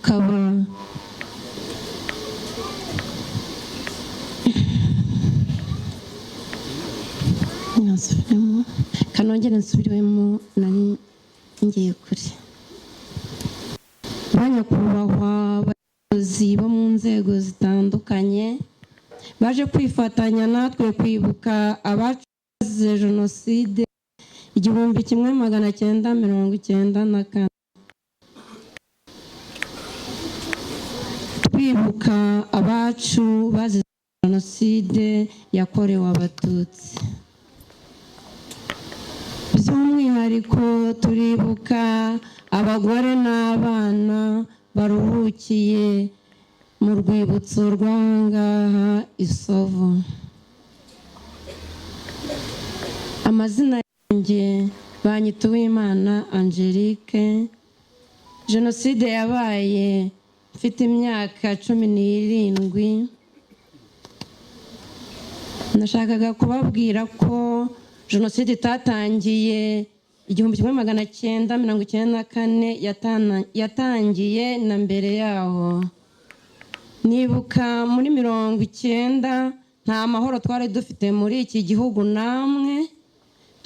Akaba Nasubiremo, kanongere nsubiremo, nari ngiye kure. Ba nyakubahwa abayobozi bo mu nzego zitandukanye baje kwifatanya natwe kwibuka abacu bazize jenoside 1994, twibuka abacu bazize jenoside yakorewe Abatutsi. By'umwihariko turibuka abagore n'abana baruhukiye mu rwibutso rw'ahangaha i Sovu. Amazina yanjye banyita Uwimana Angelique. Jenoside yabaye mfite imyaka 17. Nashakaga kubabwira ko jenoside itatangiye 1994, yatangiye na mbere yaho. Nibuka muri 90 nta mahoro twari dufite muri iki gihugu, namwe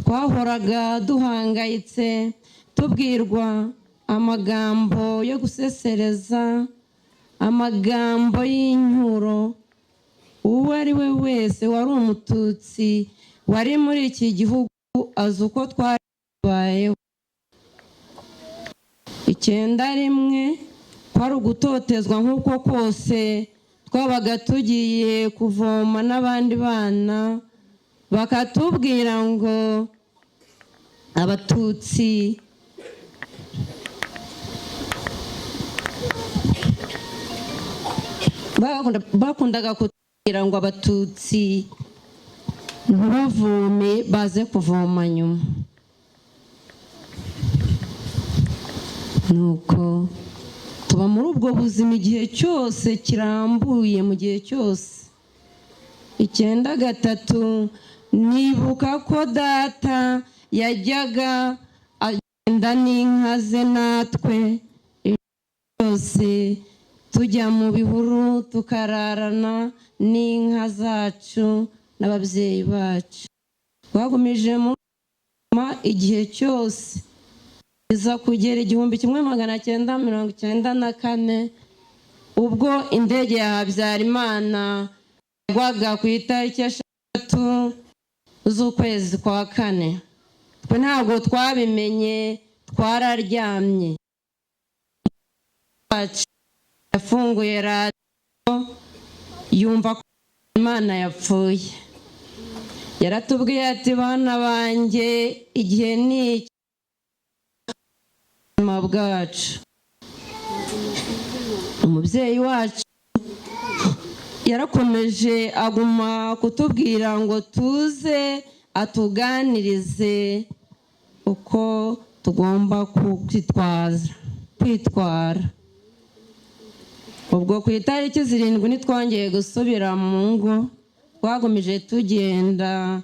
twahoraga duhangayitse, tubwirwa amagambo yo gusesereza, amagambo y'inyuro. Uwo ari we wese wari Umututsi wari muri iki gihugu azi uko twabayeho. 91 kwari ugutotezwa nk'uko kose. Twabaga tugiye kuvoma n'abandi bana, bakatubwira ngo Abatutsi bakundaga kutubwira ngo Abatutsi ntibavome, baze kuvoma nyuma. Nuko tuba muri ubwo buzima igihe cyose kirambuye, mu gihe cyose. 93 nibuka ko data yajyaga agenda n'inka ze, natwe byose tujya mu bihuru, tukararana n'inka zacu n'ababyeyi bacu. Twagumije mu igihe cyose iza kugera 1994, ubwo indege ya Habyarimana yagwaga ku itariki 3 z'ukwezi kwa kane. Twe ntabwo twabimenye, twararyamye. Yafunguye radiyo yumva ko Imana yapfuye. Yaratubwiye ati: "Bana banjye, igihe ni iki ubuzima bwacu." Umubyeyi wacu yarakomeje aguma kutubwira ngo tuze atuganirize uko tugomba kwitwaza, kwitwara. Ubwo ku itariki 7 ntitwongeye gusubira mu ngo, twagumije tugenda,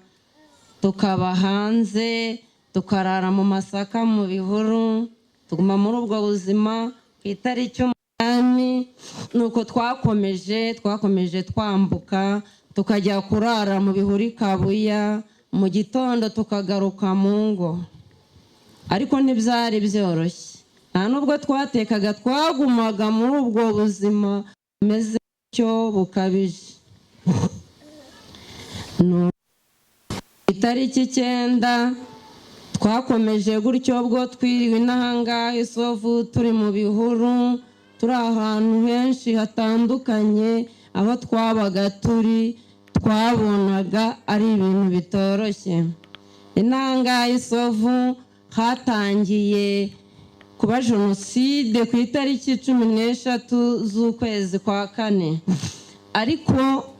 tukaba hanze, tukarara mu masaka, mu bihuru, tuguma muri ubwo buzima. Ku itariki 8 nuko twakomeje twambuka, tukajya kurara mu bihuru i Kabuya, mu gitondo tukagaruka mu ngo. Ariko ntibyari byoroshye, nta nubwo twatekaga, twagumaga muri ubwo buzima bumeze gutyo bukabije. Itariki 9 twakomeje gutyo, bwo twiriwe n'ahangaha i Sovu, turi mu bihuru, turi ahantu henshi hatandukanye. Aho twabaga turi twabonaga ari ibintu bitoroshye. Intangaha i Sovu hatangiye kuba jenoside ku itariki 13 z'ukwezi kwa kane, ariko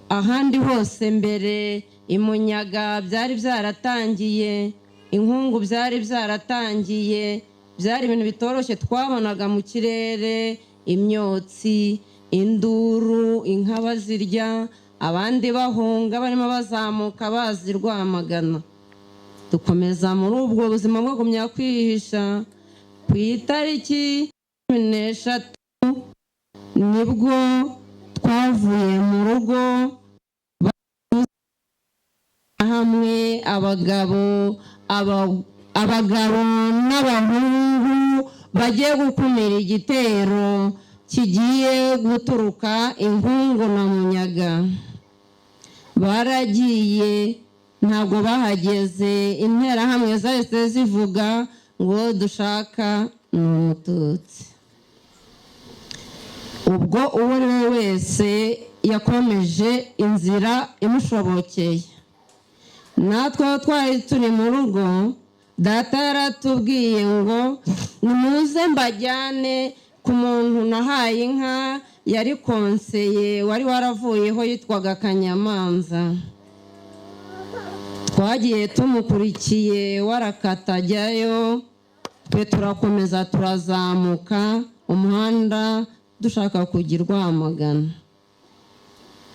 ahandi hose mbere imunyaga byari byaratangiye, inkungu byari byaratangiye. Byari ibintu bitoroshye, twabonaga mu kirere imyotsi, induru, inka bazirya, abandi bahunga barimo bazamuka bazi Rwamagana. Dukomeza muri ubwo buzima bwo kugumya kwihisha. Ku itariki 13 Nibwo twavuye mu rugo hamwe, abagabo n'abahungu bagiye gukumira igitero kigiye guturuka Inkungu na Munyaga. Baragiye, ntabwo bahageze, Interahamwe zahise zivuga ngo dushaka ni Umututsi. Ubwo uwo ari we wese yakomeje inzira imushobokeye. Natwe aho twari turi mu rugo, data yaratubwiye ngo nimuze mbajyane ku muntu nahaye inka, yari konseye wari waravuyeho, yitwaga Kanyamanza. Twagiye tumukurikiye, warakata ajyayo, twe turakomeza turazamuka umuhanda dushaka kujya i Rwamagana.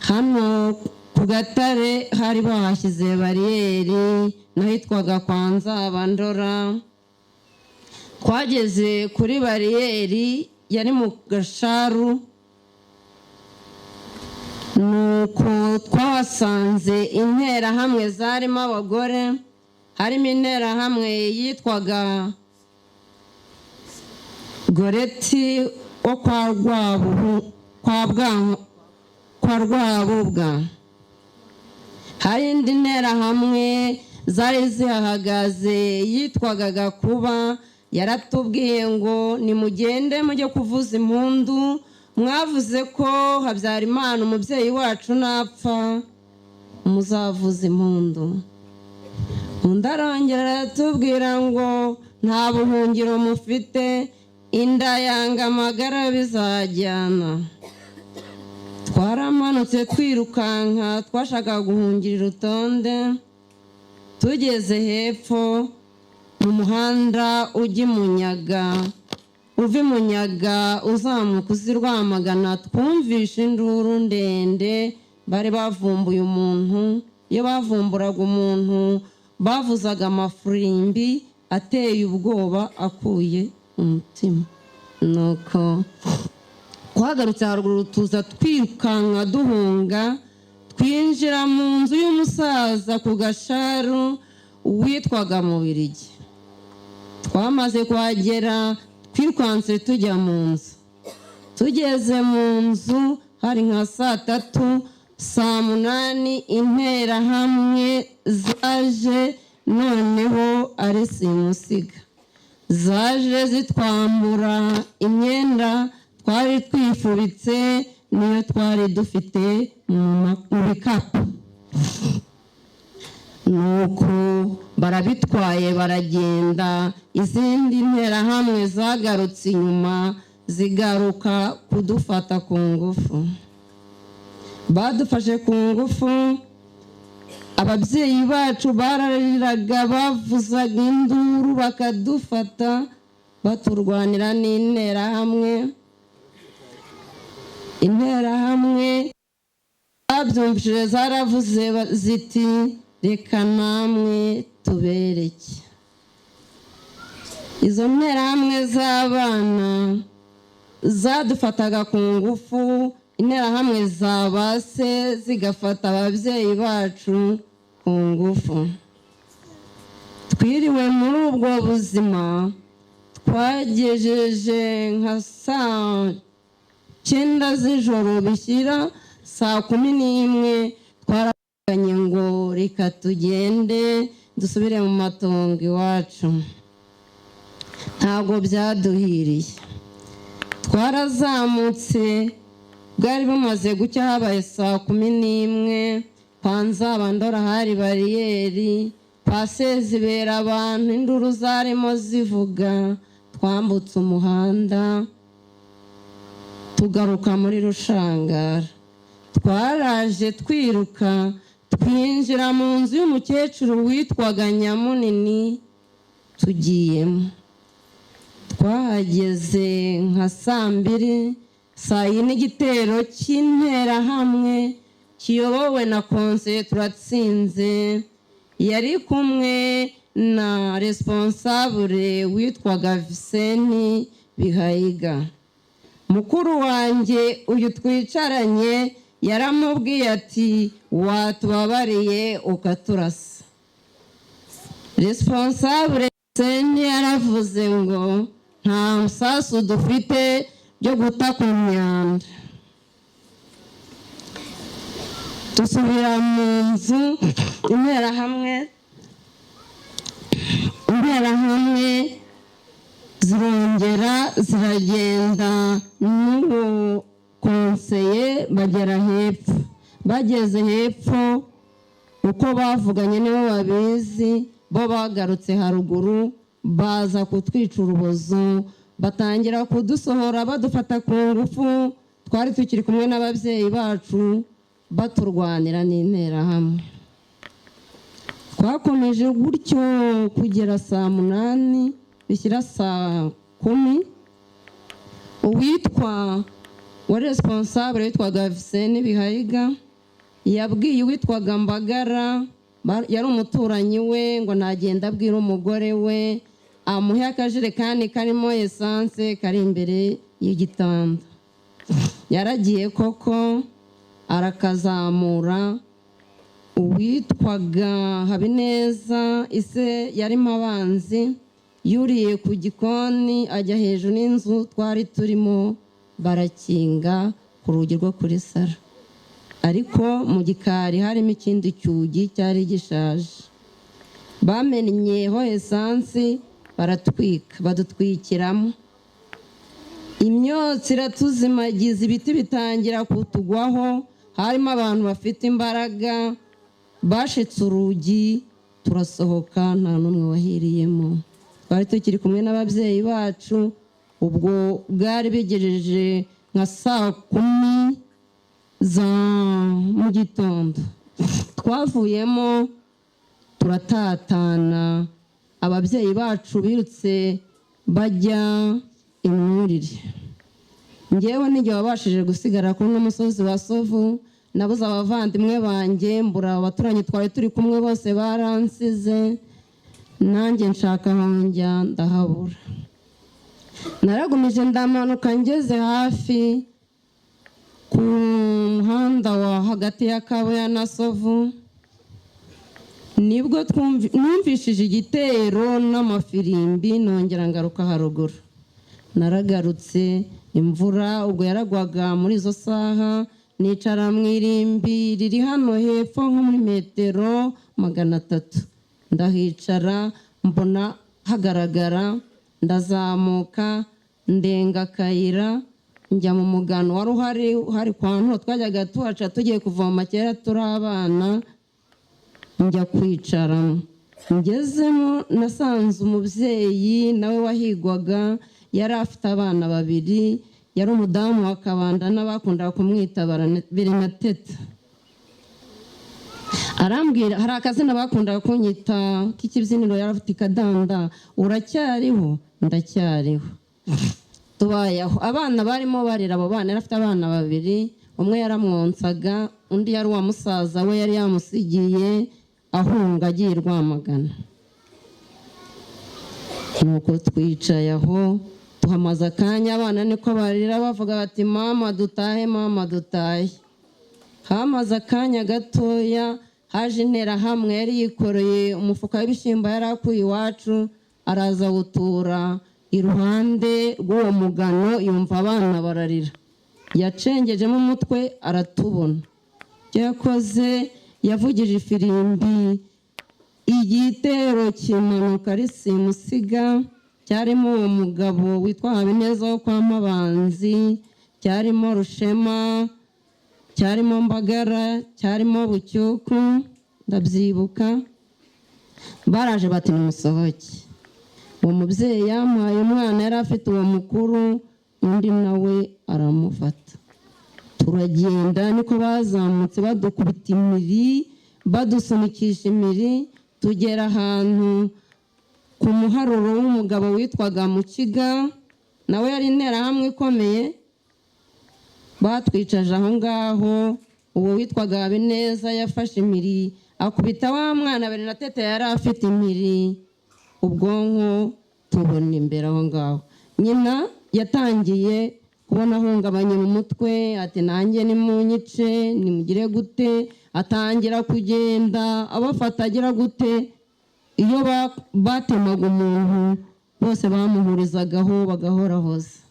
Hano ku Gatare hari bahashyize bariyeri n'ahitwaga kwa Nzabandora. Twageze kuri bariyeri yari mu Gasharu, nuko twahasanze Interahamwe zarimo abagore, harimo Interahamwe yitwaga Goreti wo kwa Rwabuhu, kwa Rwabubwa. Hari indi Nterahamwe zari zihahagaze yitwaga Gakuba. Yaratubwiye ngo nimugende mujye kuvuza impundu, mwavuze ko Habyarimana umubyeyi wacu napfa muzavuza impundu. Undi arongera aratubwira ngo nta buhungiro mufite, inda yanga amagara bizajyana. Twaramanutse twirukanka, twashakaga guhungira urutonde. Tugeze hepfo mu muhanda ujya i Munyaga, uva i Munyaga uzamuka uzi Rwamagana, twumvishe induru ndende. Bari bavumbuye umuntu. Iyo bavumburaga umuntu bavuzaga amafurimbi ateye ubwoba, akuye umutima. Nuko twagarutse haruguru, tuza twirukanka duhunga, twinjira mu nzu y'umusaza ku Gasharu witwaga Mubirigi. Twamaze kuhagera, twirukanse tujya mu nzu. Tugeze mu nzu hari nka saa 3, saa 8 Interahamwe zaje noneho ari simusiga. Zaje zitwambura imyenda twari twifubitse niyo twari dufite mu bikapu, nuko barabitwaye baragenda. Izindi Nterahamwe zagarutse inyuma, zigaruka kudufata ku ngufu. Badufashe ku ngufu, ababyeyi bacu barariraga, bavuzaga induru, bakadufata baturwanira n'Interahamwe. Interahamwe babyumvise zaravuze ziti reka namwe tubereke. Izo Nterahamwe z'abana zadufataga ku ngufu, Interahamwe za ba se zigafata ababyeyi bacu ku ngufu. Twiriwe muri ubwo buzima. Twagejeje nka saa 9 z'ijoro bishyira saa 11, twaravuganye ngo reka tugende dusubire mu matongo iwacu. Ntabwo byaduhiriye. Twarazamutse, bwari bumaze gucya, habaye saa 11. Kwa Nzabandora hari bariyeri, kwa Sezibera abantu induru zarimo zivuga. Twambutse umuhanda tugaruka muri Rushangara. Twaraje twiruka, twinjira mu nzu y'umukecuru witwaga Nyamunini. Tugiyemo, twahageze nka saa 2, saa 4 igitero cy'Interahamwe kiyobowe na konseye Turatsinze, yari kumwe na responsable witwaga Viseni Bihayiga. Mukuru wanjye uyu twicaranye yaramubwiye ati: "Watubabariye ukaturasa." Responsable Seni yaravuze ngo: "Nta musasu dufite byo guta ku myanda." Dusubira mu nzu, interahamwe zirongera ziragenda n'uwo konseye bagera hepfo. Bageze hepfo, uko bavuganye nibo babizi. Bo bagarutse haruguru, baza kutwica urubozo, batangira kudusohora, badufata ku ngufu. Twari tukiri kumwe n'ababyeyi bacu, baturwanira n'interahamwe. Twakomeje gutyo kugera saa 8 bishyira saa 10. Uwitwa wa responsable witwaga Viseni Bihayiga yabwiye uwitwaga Mbagara, yari umuturanyi we, ngo nagenda abwira umugore we amuhe akajerekani karimo essence kari imbere y'igitanda. Yaragiye koko arakazamura. Uwitwaga Habineza, ise yarimo abanzi, yuriye ku gikoni ajya hejuru n'inzu twari turimo, barakinga ku rugi rwo kuri saro, ariko mu gikari harimo ikindi cyugi cyari gishaje. Bamennyeho essence baratwika, badutwikiramo. Imyotsi iratuzimagiza, ibiti bitangira kutugwaho. Harimo abantu bafite imbaraga, bashitse urugi turasohoka, nta n'umwe wahiriyemo. Twari tukiri kumwe n'ababyeyi bacu. Ubwo bwari bigejeje nka saa 10 za mu gitondo. Twavuyemo turatatana. Ababyeyi bacu birutse bajya imwurire. Ngewe n'igihe wabashije gusigara kuri uno musozi wa Sovu, nabuze abavandimwe banjye, mbura abaturanyi twari turi kumwe, bose baransize. Nanjye nshaka aho njya ndahabura. Naragumije ndamanuka, ngeze hafi ku muhanda wa hagati ya Kabuya na Sovu, nibwo numvishije igitero n'amafirimbi, nongera ngaruka haruguru. Naragarutse, imvura ubwo yaragwaga muri izo saha, nicara mu irimbi riri hano hepfo nko muri metero 300. Ndahicara, mbona hagaragara, ndazamuka, ndenga akayira, njya mu mugano wari uhari hari kwa Nturo, twajyaga tuhaca tugiye kuvoma kera turi abana. Njya kwicara, ngezemo nasanze umubyeyi nawe wahigwaga, yari afite abana babiri, yari umudamu wa Kabanda, n'abakundaga kumwita Berenateta. Arambwira, hari akazina bakundaga kunyita k'ikibyiniro, yari afite ikadanda: "Uracyariho?" "Ndacyariho." Tubayeho. Abana barimo barira. Abo bana, yari afite abana babiri, umwe yaramwonsaga, undi yari uwa musaza we yari yamusigiye ahunga agiye i Rwamagana. Nuko twicaye aho, tuhamaze akanya, abana niko barira bavuga bati: "Mama dutahe, mama dutahe." Hamaze akanya gatoya, haje interahamwe yari yikoreye umufuka w'ibishyimbo yari akuye iwacu, araza awutura iruhande rw'uwo mugano. Yumva abana bararira, yacengejemo umutwe aratubona. Icyo yakoze, yavugije ifirimbi, igitero kimanuka ari simusiga. Cyarimo uwo mugabo witwa Habineza wo kwa Mabanzi, cyarimo Rushema, cyarimo Mbagara, cyarimo Bucyuku, ndabyibuka. Baraje bati: "Nimusohoke." Uwo mubyeyi yamuhaye umwana yari afite, uwo mukuru, undi nawe aramufata, turagenda. Niko bazamutse badukubita imiri, badusunikisha imiri, tugera ahantu ku muharuro w'umugabo witwaga Mukiga, nawe yari interahamwe ikomeye. Batwicaje aho ngaho. Uwo witwaga Habineza yafashe impiri akubita wa mwana Berenatete yari afite impiri, ubwonko tubona imbere aho ngaho. Nyina yatangiye kubona ahungabanye mu mutwe, ati nanjye nimunyice, nimugire gute, atangira kugenda abafata agira gute. Iyo batemaga umuntu bose bamuhurizagaho bagahorahoza.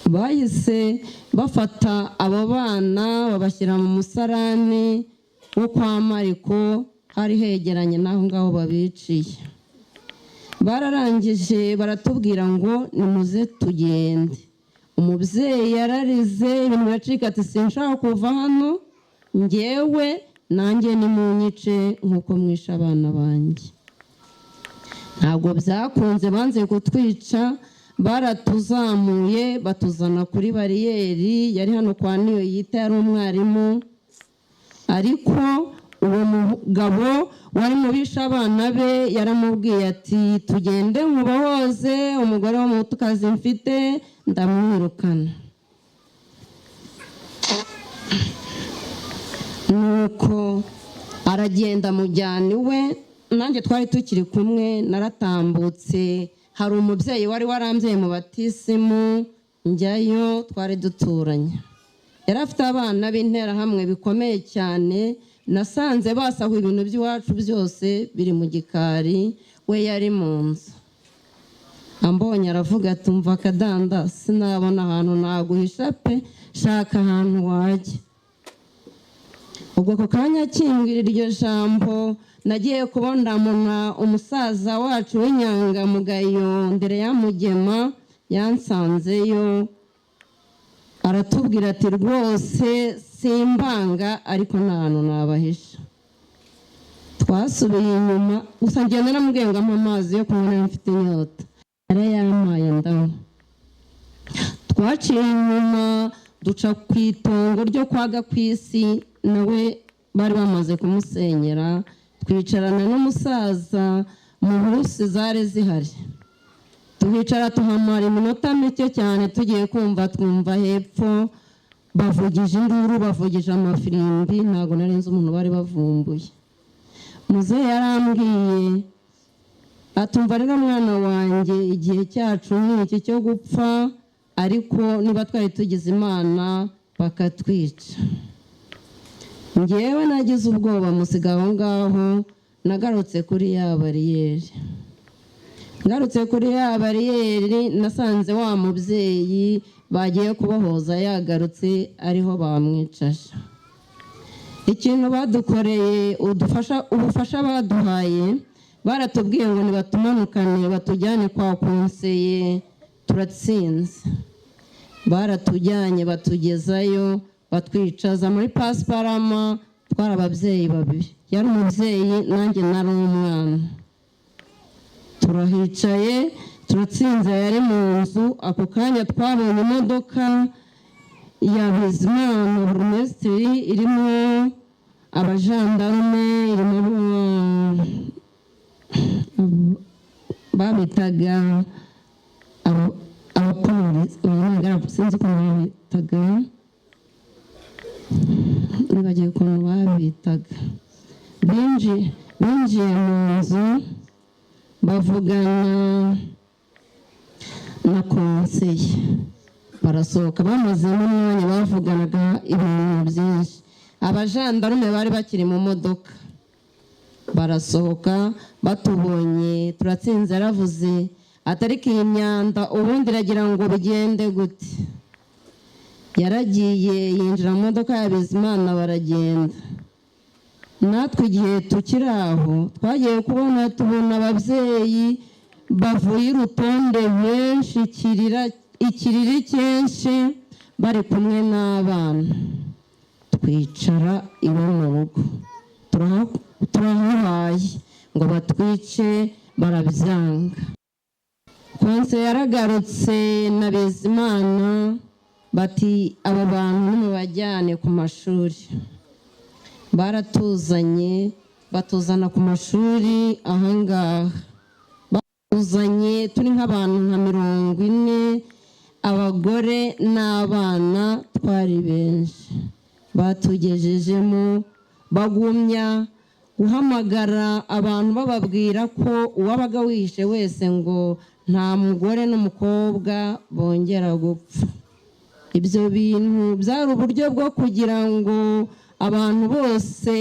Bahise bafata abo bana babashyira mu musarani wo kwa Mariko, hari hegeranye n'aho ngaho babiciye. Bararangije baratubwira ngo nimuze tugende. Umubyeyi yararize ibintu biracika, ati sinshaka kuva hano, ngewe nanjye nimunyice nk'uko mwishe abana banjye. Ntabwo byakunze, banze kutwica, baratuzamuye batuzana kuri bariyeri yari hano kwa niyo yita, yari umwarimu. Ariko uwo mugabo wari mu bishe abana be yaramubwiye ati tugende nkubohoze, umugore w'umutukazi mfite ndamwirukana. Nuko aragenda amujyana iwe, nanjye twari tukiri kumwe, naratambutse. Hari umubyeyi wari warambyaye mu batisimu, njyayo, twari duturanye. Yari afite abana b'interahamwe bikomeye cyane, nasanze basahuye ibintu by'iwacu byose biri mu gikari, we yari mu nzu. Ambonye aravuga ati umva kadanda, sinabona ahantu naguhisha pe, shaka ahantu wajya. Ubwo ako kanya akimbwira iryo jambo, nagiye kubona umusaza wacu w'inyangamugayo ndere yamugema yansanzeyo, aratubwira ati rwose simbanga ariko nta hantu nabahisha. Twasubiye inyuma gusa ngenda naramubwiye ngo ampe amazi yo kunywa, nari mfite inyota, yarayampaye ndanywa. Twaciye inyuma duca ku itongo ryo kwa Gakwisi, nawe bari bamaze kumusenyera, twicarana n'umusaza mu nturusi zari zihari. Tuhicara tuhamara iminota mike cyane, tugiye kumva twumva hepfo bavugije induru, bavugije amafirimbi, ntabwo nari nzi umuntu bari bavumbuye. Muzehe yarambwiye atumva rero mwana wanjye, igihe cyacu ni iki cyo gupfa, ariko niba twari tugize Imana bakatwica. Ngewe nagize ubwoba musiga aho ngaho, nagarutse kuri ya bariyeri. Ngarutse kuri ya bariyeri nasanze wa mubyeyi bagiye kubohoza yagarutse, ariho bamwicaje. Ikintu badukoreye, ubufasha baduhaye, baratubwiye ngo nibatumanukane batujyane kwa konseye, turatsinze. Baratujyanye batugezayo, batwicaza muri pasiparama, twari ababyeyi babiri, yari umubyeyi nanjye nari umwana. Turahicaye turatsinze, yari mu nzu. Ako kanya twabonye imodoka ya Bizimana burugumesitiri irimo abajandarume, irimo babitaga abapolisi, sinzi ukuntu babitaga, nibagiwe ukuntu babitaga. Binjiye mu nzu bavugana na konseye, barasohoka. Bamazemo umwanya bavuganaga ibintu byinshi. Abajandarume bari bakiri mu modoka barasohoka, batubonye turatsinze. Yaravuze atariko iyi myanda ubundi iragira ngo bigende gute? Yaragiye yinjira mu modoka ya Bizimana baragenda. Natwe igihe tukiri aho twagiye kubona tubona ababyeyi bavuye urutonde benshi, ikiriri cyinshi, bari kumwe n'abana. Twicara iwe mu rugo, turahabaye ngo batwice, barabyanga. Konse yaragarutse na Bizimana, bati aba bantu nimubajyane ku mashuri. Baratuzanye batuzana ku mashuri ahangaha, batuzanye turi nk'abantu nka 40, abagore n'abana twari benshi. Batugejejemo bagumya guhamagara abantu bababwira ko uwabaga wihishe wese ngo Nta mugore n'umukobwa bongera gupfa. Ibyo bintu byari uburyo bwo kugira ngo abantu bose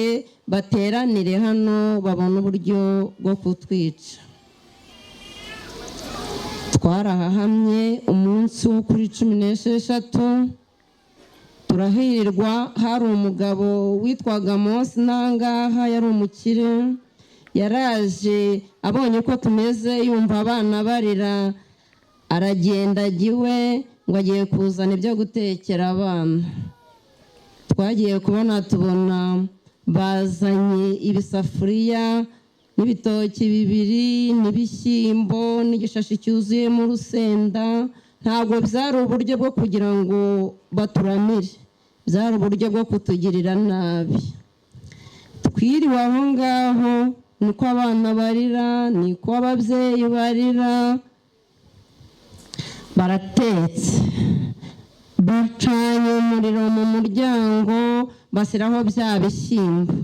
bateranire hano, babone uburyo bwo kutwica. Twarahahamye umunsi wo kuri 16, turahirwa. Hari umugabo witwaga Mose nangaha, yari umukire. Yaraje abonye ko tumeze, yumva abana barira, aragenda ajya iwe ngo agiye kuzana ibyo gutekera abana. Twagiye kubona tubona bazanye ibisafuriya n'ibitoki bibiri n'ibishyimbo n'igishashi cyuzuyemo urusenda. Ntabwo byari uburyo bwo kugira ngo baturamire, byari uburyo bwo kutugirira nabi. Twiriwe aho ngaho, niko abana barira, niko ababyeyi barira. Baratetse, bacanye umuriro mu muryango, bashyiraho bya bishyimbo,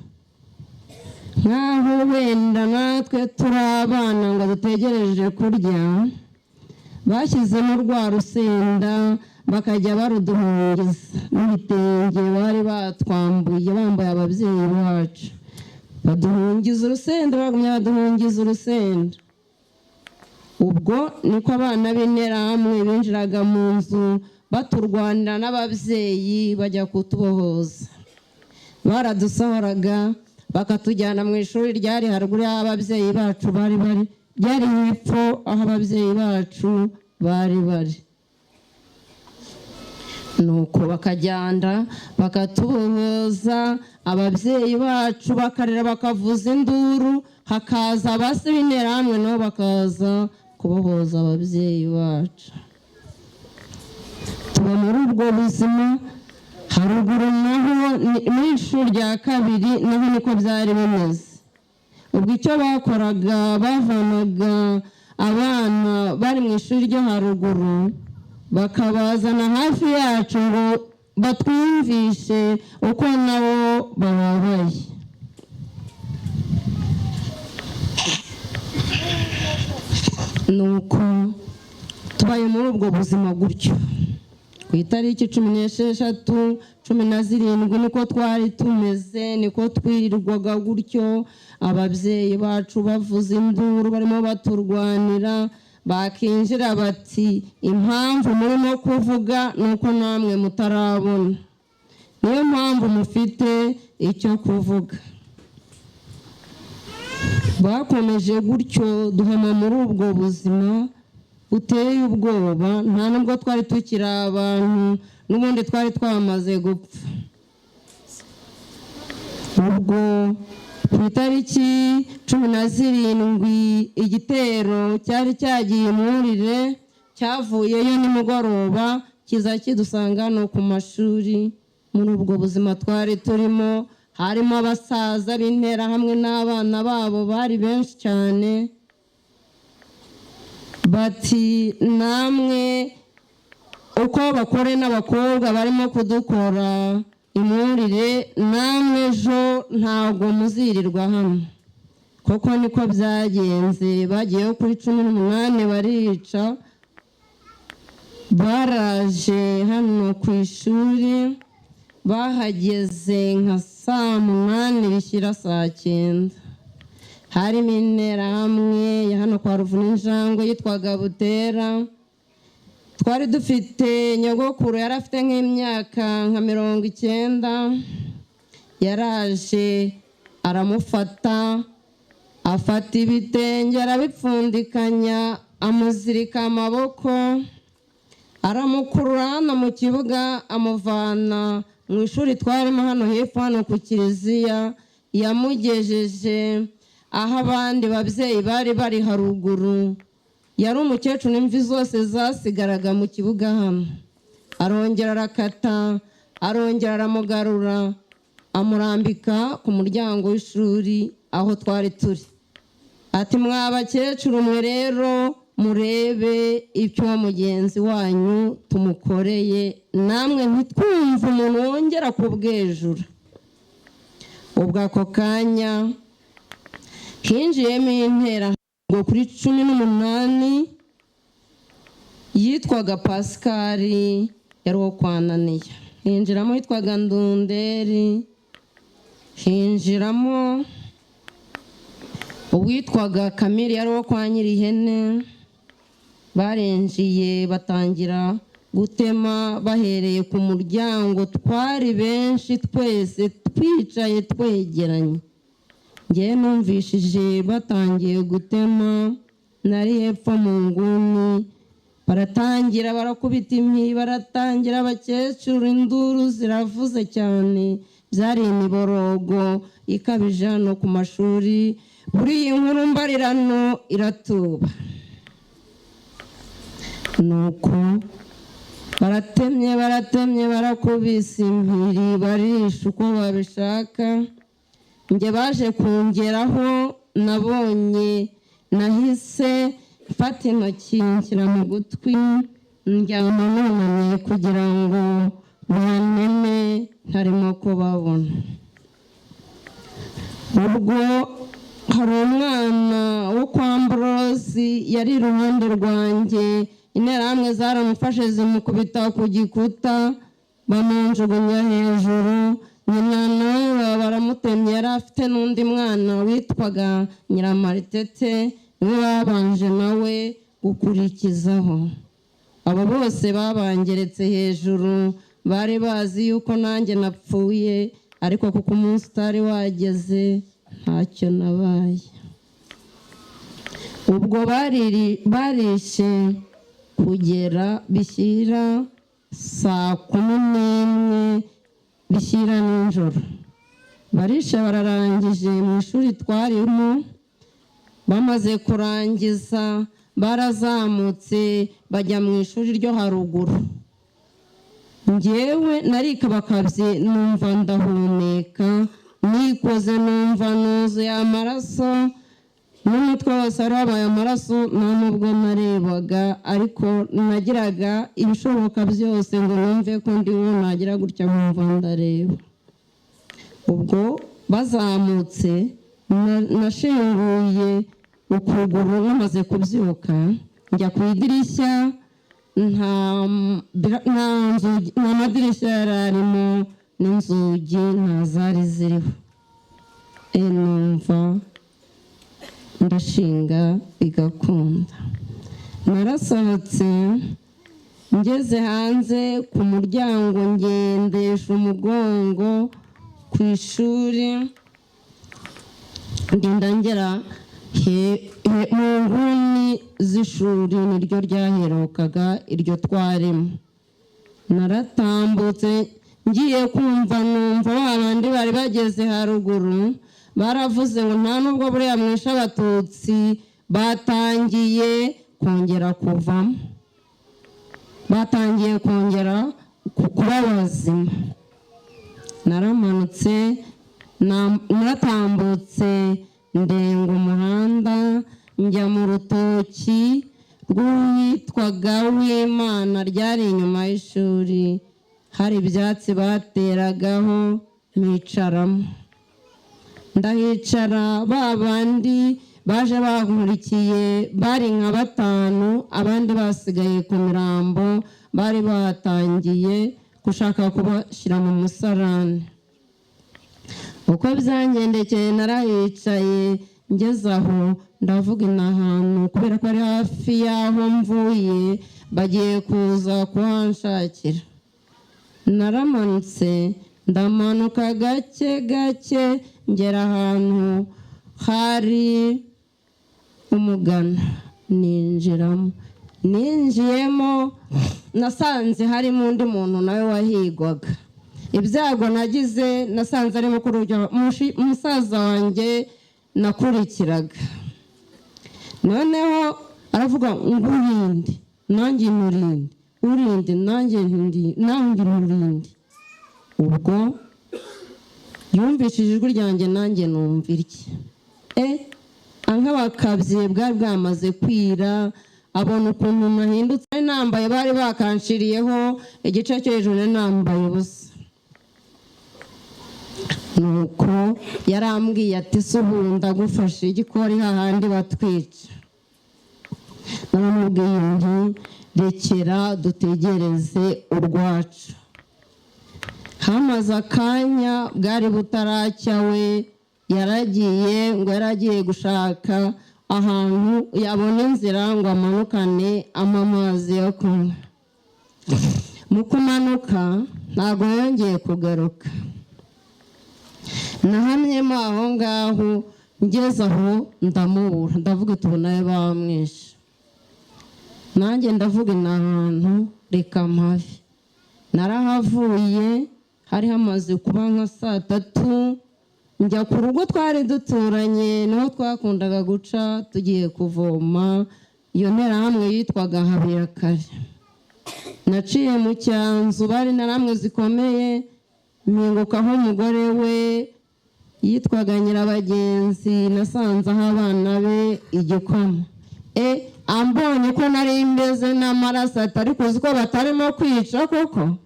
nk'aho wenda natwe turi abana ngo dutegereje kurya. Bashyizemo rwa rusenda, bakajya baruduhungiza n'ibitenge bari batwambuye, bambaye ababyeyi bacu. Baduhungiza urusenda, bagumya baduhungiza urusenda. Ubwo niko abana b'Interahamwe binjiraga mu nzu, baturwanira n'ababyeyi, bajya kutubohoza. Baradusohoraga bakatujyana mu ishuri ryari haruguru y'aho ababyeyi bacu bari bari, ryari hepfo aho ababyeyi bacu bari bari. Nuko bakajyana bakatubohoza, ababyeyi bacu bakarira, bakavuza induru, hakaza abasi b'Interahamwe nabo bakaza kubohoza ababyeyi bacu. Tuba muri ubwo buzima. Haruguru naho muri ishuri rya kabiri naho niko byari bimeze. Ubwo icyo bakoraga, bavanaga abana bari mu ishuri ryo haruguru, bakabazana hafi yacu ngo batwumvishe uko nabo bababaye. Nuko tubaye muri ubwo buzima gutyo. Ku itariki 16, 17, niko twari tumeze, niko twirirwaga gutyo. Ababyeyi bacu bavuza induru, barimo baturwanira. Bakinjira bati: "Impamvu murimo kuvuga ni uko namwe mutarabona, niyo mpamvu mufite icyo kuvuga." Bakomeje gutyo, duhama muri ubwo buzima buteye ubwoba. Nta nubwo twari tukiri abantu, n'ubundi twari twamaze gupfa. Ubwo ku itariki 17, igitero cyari cyagiye Mwurire cyavuyeyo nimugoroba, kiza kidusanga hano ku mashuri muri ubwo buzima twari turimo. Harimo abasaza b'Interahamwe n'abana babo, bari benshi cyane. Bati: "Namwe uko bakore n'abakobwa barimo kudukora imurire, namwe ejo ntabwo muzirirwa hano." Koko niko byagenze. Bagiyeyo kuri 18, barica. Baraje hano ku ishuri, bahageze nka saa 8 bishyira saa 9. Harimo Interahamwe ya hano kwa Ruvuninjangwe yitwaga Butera. Twari dufite nyogokuru, yari afite nk'imyaka nka 90. Yaraje aramufata, afata ibitenge arabipfundikanya, amuzirika amaboko, aramukurura hano mu kibuga, amuvana mu ishuri twarimo hano hepfo, hano ku kiliziya. Yamugejeje aho abandi babyeyi bari bari haruguru. Yari umukecuru, imvi zose zasigaraga mu kibuga hano. Arongera arakata, arongera aramugarura, amurambika ku muryango w'ishuri aho twari turi, ati: "Mwa bakecuru mwe rero, murebe icyo mugenzi wanyu tumukoreye, namwe ntitwumve umuntu wongera kubwejura." Ubwo ako kanya hinjiyemo intera ngo kuri 18. Yitwaga Pasikari, yari uwo kwa Naniya. Hinjiramo yitwaga Ndunderi, hinjiramo uwitwaga Kamiri, yari uwo kwa Nyirihene. Barinjiye batangira gutema bahereye ku muryango. Twari benshi twese twicaye twegeranye. Ngewe numvishije batangiye gutema, nari hepfo mu nguni. Baratangira barakubita impi, baratangira abakecuru, induru ziravuze cyane, byari imiborogo ikabije hano ku mashuri. Buri iyi nkuru mbarirano iratuba. Nuko baratemye, baratemye, barakubise impiri, barisha uko babishaka. Njye baje kungeraho, nabonye nahise mfata intoki nshyira mu gutwi, ndyama nunamye kugira ngo banteme ntarimo kubabona. Ubwo hari umwana wo kwa Ambrosi yari iruhande rwanjye, Interahamwe zaramufashe zimukubita ku gikuta, bamunjugunya hejuru. Nyina nawe baramutemye, yari afite n'undi mwana witwaga Nyiramaritete, niwe babanje nawe gukurikizaho. Abo bose babangeretse hejuru, bari bazi yuko nanjye napfuye, ariko kuko umunsi utari wageze ntacyo nabaye. Ubwo barishe kugera bishyira 11:00, bishyira nijoro. Barishe bararangije mu ishuri twarimo. Bamaze kurangiza barazamutse bajya mu ishuri ryo haruguru. Njyewe narikabakabye, numva ndahumeka, nikoze numva nuzuye amaraso, n'umutwe wose wari wabaye amaraso. Nta nubwo narebaga, ariko nagiraga ibishoboka byose ngo numve ko ndiho, nagira gutya nkumva ndareba. Ubwo bazamutse, nashinguye ukuguru namaze kubyuka, njya ku idirishya. Nta nzugi, nta madirishya yari arimo, n'inzugi nta zari ziriho. Numva ndashinga bigakunda. Narasohotse, ngeze hanze ku muryango, ngendesha umugongo ku ishuri, ngenda ngera mu nguni z'ishuri, niryo ryaherukaga iryo twarimo. Naratambutse, ngiye kumva numva ba bandi bari bageze haruguru baravuze ngo: "Nta nubwo buriya mwishe Abatutsi." Batangiye kongera kuvamo, batangiye kongera kuba bazima. Naramanutse, naratambutse, ndenga umuhanda, njya mu rutoki rw'uwitwaga Wimana, ryari inyuma y'ishuri, hari ibyatsi bateragaho, mpicaramo, ndahicara. Ba bandi baje bankurikiye bari nka batanu, abandi basigaye ku mirambo, bari batangiye gushaka kubashyira mu musarani. Uko byangendekeye, narahicaye, ngeze aho ndavuga: "Ina hantu, kubera ko ari hafi y'aho mvuye, bagiye kuza kuhanshakira." Naramanutse, ndamanuka gake gake, ngera ahantu hari umugano, ninjiramo. Ninjiyemo nasanze harimo undi muntu nawe wahigwaga. Ibyago nagize, nasanze ari mukuru musaza wanjye nakurikiraga. Noneho aravuga ngo: "Urinde?" Nanjye nturinde. "Urinde?" Nanjye nanjye nturinde. Ubwo yumvishije ijwi ryanjye, nanjye numva irye. Ankabakabye, bwari bwamaze kwira, abona ukuntu nahindutse. Nari nambaye, bari bakanshiriyeho igice cyo hejuru, nari nambaye ubusa. Nuko yarambwiye ati: "Se ubu ndagufashe igikori hahandi batwica?" Naramubwiye nti: Rekera dutegereze urwacu. Hamaze akanya bwari butaracya, we yaragiye ngo yaragiye gushaka ahantu yabona inzira ngo amanukane amazi yo kunywa. Mu kumanuka ntabwo yongeye kugaruka. Nahamyemo aho ngaho, ngeze aho ndamubura. Ndavuga, tubonayo bamwishe. Nanjye ndavuga, ni ahantu reka mpave. Narahavuye hari hamaze kuba nka saa 3, njya ku rugo twari duturanye, niho twakundaga guca tugiye kuvoma. Iyo nterahamwe yitwaga Habiyakare. Naciye mu cyanzu, bari interahamwe zikomeye, mpingukaho umugore we yitwaga Nyirabagenzi. Nasanze aho abana be igikoma. Ambonye ko nari meze n'amaraso, atari kuzi ko batarimo kwica koko.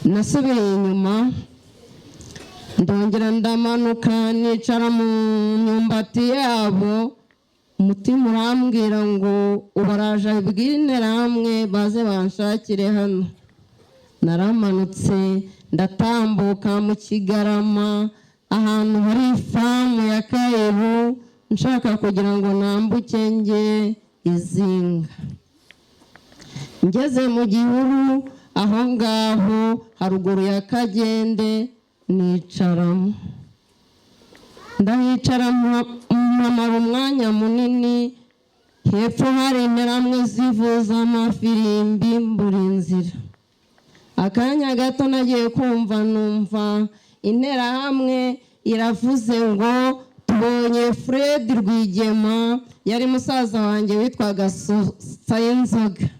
Nasubiye inyuma, ndongera ndamanuka, nicara mu myumbati yabo. Umutima urambwira ngo ubaraje bw'interahamwe baze banshakire hano. Naramanutse, ndatambuka mu Kigarama, ahantu hari ifamu ya Kayebu, nshaka kugira ngo nambuke njye Izinga. Ngeze mu gihuru aho ngaho haruguru ya Kagende, nicaramo, ndahicara mpamara umwanya munini. Hepfo hari interahamwe zivuza amafirimbi, mbura inzira. Akanya gato nagiye kumva numva interahamwe iravuze ngo: "Tubonye Fred Rwigema." Yari musaza wanjye witwaga Sayinzoga.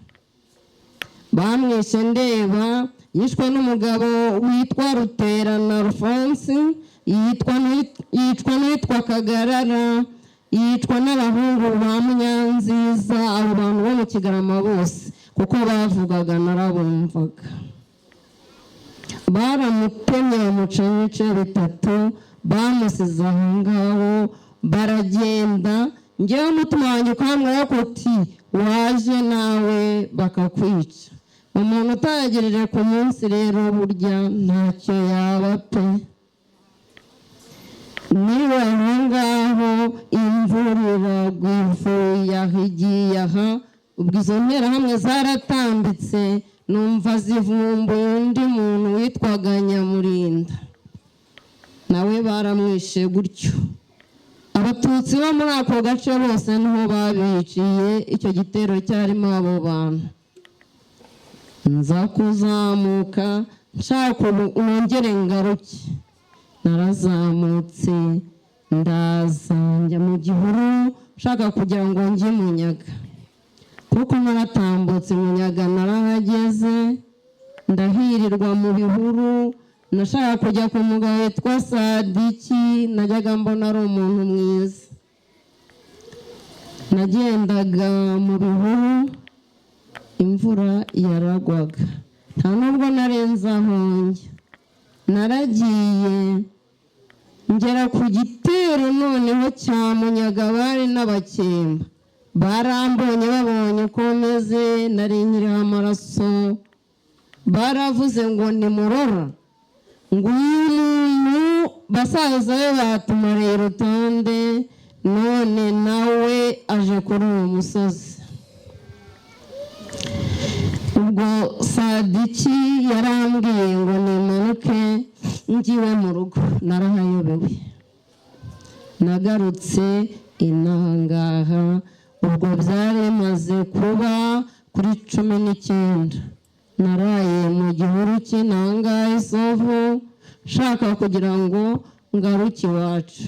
Bamwishe ndeba. Yishwe n'umugabo witwa Ruterana Alphonse, yicwa n'uwitwa Kagarara, yicwa n'abahungu ba Munyanziza. Abo bantu bo mu Kigarama bose kuko bavugaga narabumvaga. Baramutemye, bamuca ibice bitatu, bamusize aho ngaho baragenda. Ngewe umutima wanjye ukambwira ko uti waje nawe bakakwica. Umuntu utagejeje ku munsi rero burya ntacyo yaba pe. Niba aho ngaho imvura iragwa, ivuye aho igiye aha. Ubwo izo nterahamwe zaratambitse, numva zivumbuye undi muntu witwaga Nyamurinda, nawe baramwishe gutyo. Abatutsi bo muri ako gace bose niho babiciye. Icyo gitero cyarimo abo bantu. Nza kuzamuka nshaka ubu nongere ngaruke. Narazamutse, ndaza njya mu gihuru, nshaka kugira ngo njye Munyaga, kuko naratambutse Munyaga, narahageze, ndahirirwa mu bihuru. Nashaka kujya ku mugabo witwa Sadiki, najyaga mbona ari umuntu mwiza. Nagendaga mu bihuru, imvura yaragwaga, nta nubwo narenze aho njya. Naragiye ngera ku gitero noneho cya Munyaga, bari n'Abakemba. Barambonye, babonye uko meze, nari nkiriho amaraso, baravuze ngo: "Nimurora ngo uyu muntu basaza be batumariye urutonde, none nawe aje kuri uyu musozi." Ubwo Sadiki yarambwiye ngo nimanuke ngiwe mu rugo. Narahayobewe, nagarutse inangaha. Ubwo byari bimaze kuba kuri 19. Naraye mu gihuru cy'inangaha isovu, nshaka kugira ngo ngaruke iwacu.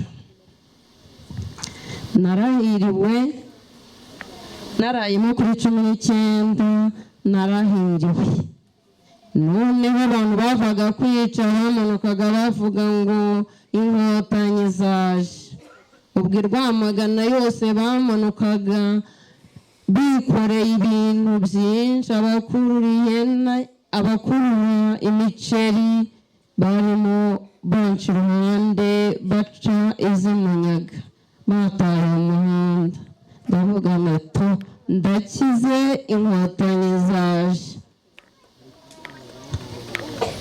Narahiriwe, narayemo kuri 19, narahiriwe. Noneho abantu bavaga kwica bamanukaga bavuga ngo: "Inkotanyi zaje." Ubwo i Rwamagana yose bamanukaga bikoreye ibintu byinshi, abakurura ihene, abakurura imiceri, barimo banca iruhande, baca iz'Imunyaga, bataye umuhanda. Ndavuga nato ndakize. Nimuze, Inkotanyi zaje.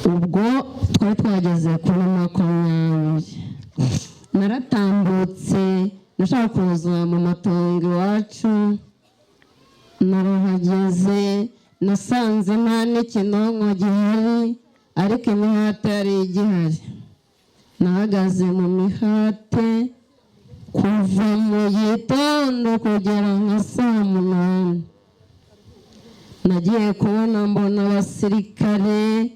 Ubwo twari twageze kuri 20. Naratambutse, nashaka kuza mu matongo iwacu. Narahageze, nasanze nta n'ikinonko gihari, ariko imihate yari igihari. Nahagaze mu mihate kuva mu gitondo kugera nka saa 8. Nagiye kubona mbona abasirikare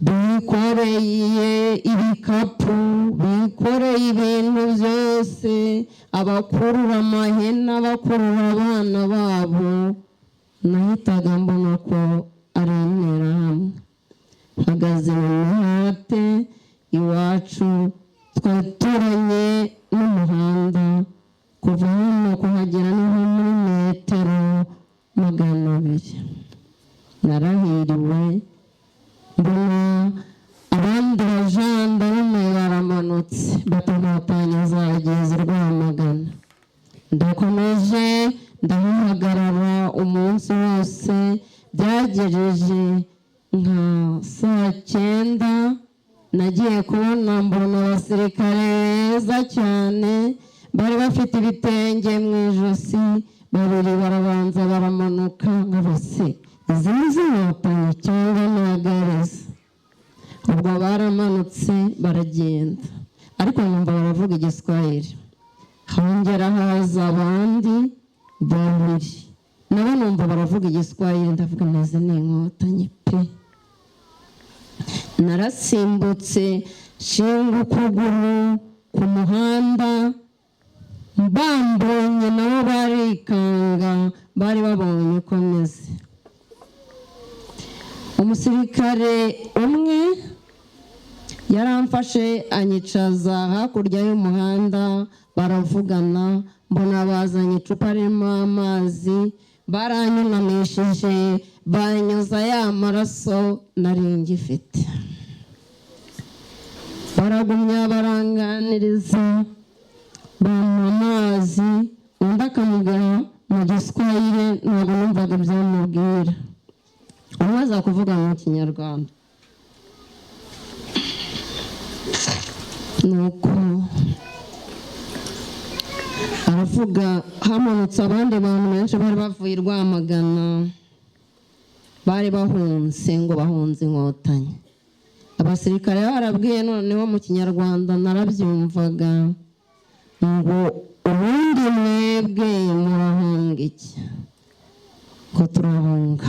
bikoreye ibikapu, bikoreye ibintu byose, abakurura amahene, abakurura abana babo. Nahitaga mbona ko ari Interahamwe. Mpagaze mu mihate iwacu, twaturanye n'umuhanda, kuva hano kuhagera ni nko muri metero 200. Narahiriwe, mbona abandi bajandarume baramanutse, bati: "Inkotanyi zageze Rwamagana." Ndakomeje ndahagarara umunsi wose. Byagejeje nka saa 9, nagiye kubona mbona abasirikare beza cyane bari bafite ibitenge mu ijosi babiri barabanza baramanuka. Nkabase, izi ni Inkotanyi cyangwa ni? Ubwo baramanutse baragenda, ariko numva baravuga Igiswahili. Hongera haza abandi babiri, nabo numva baravuga Igiswahili. Ndavuga neza, ni Inkotanyi pe. Narasimbutse, nshinga ukuguru ku muhanda. Bambonye nabo barikanga, bari babonye uko meze. Umusirikare umwe yaramfashe anyicaza hakurya y'umuhanda, baravugana. Mbona bazanye icupa ririmo amazi, baranyunamishije, banyoza ya maraso nari ngifite. Baragumya baranganiriza, bampa amazi, undi akamubwira mu Giswahili, ntabwo numvaga ibyamubwira. Umwe aza kuvuga mu Kinyarwanda, nuko aravuga. Hamanutse abandi bantu benshi bari bavuye i Rwamagana, bari bahunze, ngo bahunze Inkotanyi. Abasirikare barabwiye noneho mu Kinyarwanda, narabyumvaga, ngo: "Ubundi mwebwe murahunga iki?" Ngo: "Turahunga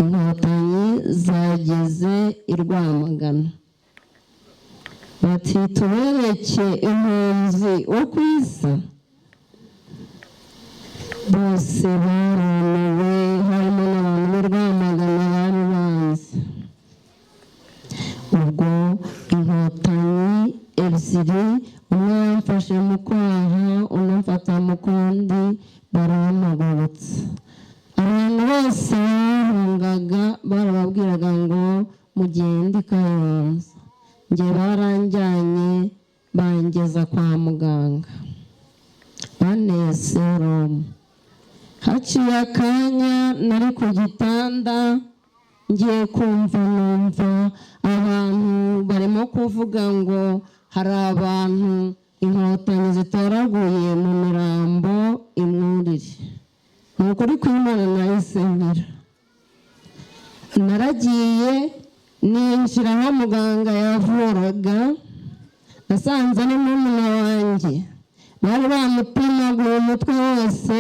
Inkotanyi zageze i Rwamagana." Bati: "Tubereke impunzi wo ku isi." Bose barumiwe, harimo n'abantu b'i Rwamagana bari banzi. Ubwo Inkotanyi ebyiri, umwe yamfashe mu kwaha, undi amfata mu kundi, barampagurutsa. Abantu bose bahungaga barababwiraga ngo mugende Kayonza. Njye baranjyanye, bangeza kwa muganga, banteye serumu. Haciye akanya nari ku gitanda, ngiye kumva numva abantu barimo kuvuga ngo hari abantu Inkotanyi zitoraguye mu mirambo imwurire. Ni ukuri kw'Imana, nahise nkira. Naragiye, ninjira aho muganga yavuraga, nasanze ari murumuna wanjye. Bari bamutemaguye umutwe wose,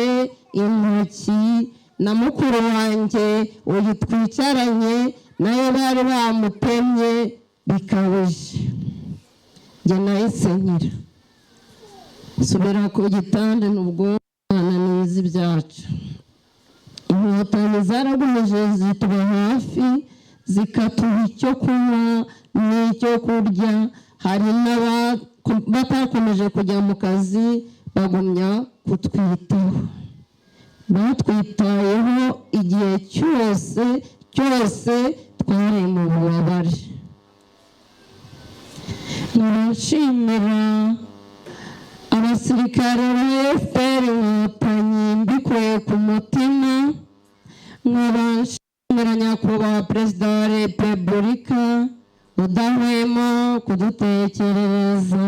intoki, na mukuru wanjye uyu twicaranye nawe bari bamutemye bikabije. Njye nahise nkira, nsubira ku gitanda. Nubwo Imana nizi ibyacu, Inkotanyi zaragumije zituba hafi, zikatuha icyo kunywa n'icyo kurya. Hari n'abatakomeje kujya mu kazi, bagumya kutwitaho. Batwitayeho igihe cyose cyose twari mu bubabare. Nkaba nshimira abasirikare ba FPR Inkotanyi mbikuye ku mutima. Nkaba nshimira Nyakubahwa Perezida wa Repubulika udahwema kudutekerereza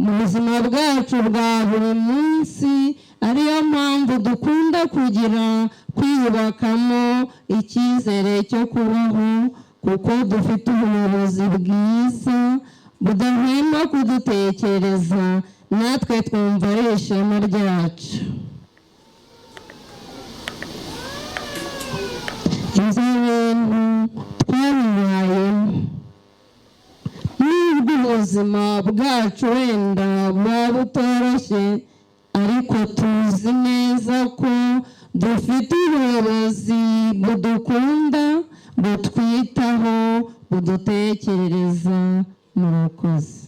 mu buzima bwacu bwa buri munsi, ariyo mpamvu dukunda kugira kwiyubakamo icyizere cyo kubaho, kuko dufite ubuyobozi bwiza budahwema kudutekereza, natwe twumva ari ishema ryacu. Ibyo bintu twabibayemo, nubwo ubuzima bwacu wenda buba butoroshye, ariko tuzi neza ko dufite ubuyobozi budukunda, butwitaho, budutekerereza. Murakoze.